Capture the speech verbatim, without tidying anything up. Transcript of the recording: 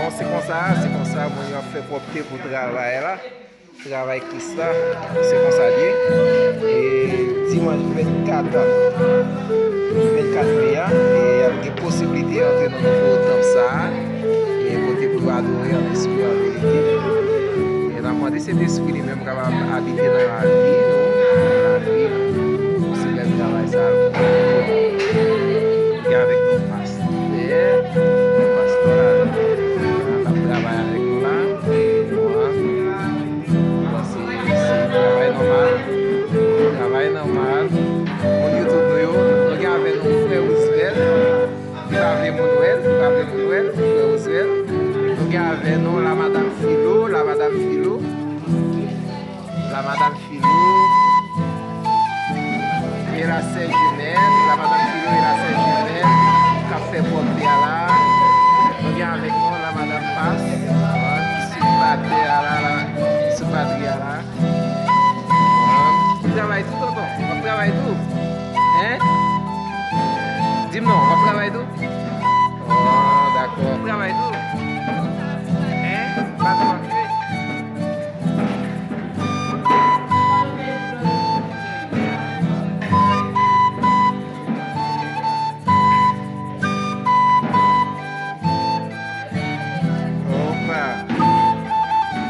Se konsa, se konsa, moun yo ap fè pwòpte pou travay la. Travay Kris la, se konsa l ye. E dimanch vennkat, vennkat me a, e y ap gen posiblite antre nan nouvo tanp sa a, e kote pou yo adore an espri, an verite. E n ap mande Sentespri li menm kapab abite nan lavi nou, nan lavi nou, pou sipèm travay sa a. Gen avèk nou pastè, pastè la, l ap travay avèk nou la. Bon, se, se travay nòmal. Travay nòmal. Moun YouTube nou yo, nou gen avè nou frè Roosevelt. Li pa vle moun wè l, li pa vle moun wè l, frè Roosevelt. Nou gen avè nou la madam Filo, la madam Filo. La madam Filo. E la sè Jenèn, la madam Filo e la sè Jenèn k ap fè pwòpte a la. Nou gen avèk nou la madam Pas, ki sou batè a la, la, ki sou batri a la. W ap travay tou, tonton? W ap travay tou? Hein? Di m non, w ap travay tou? Ah, dakò. W ap travay tou?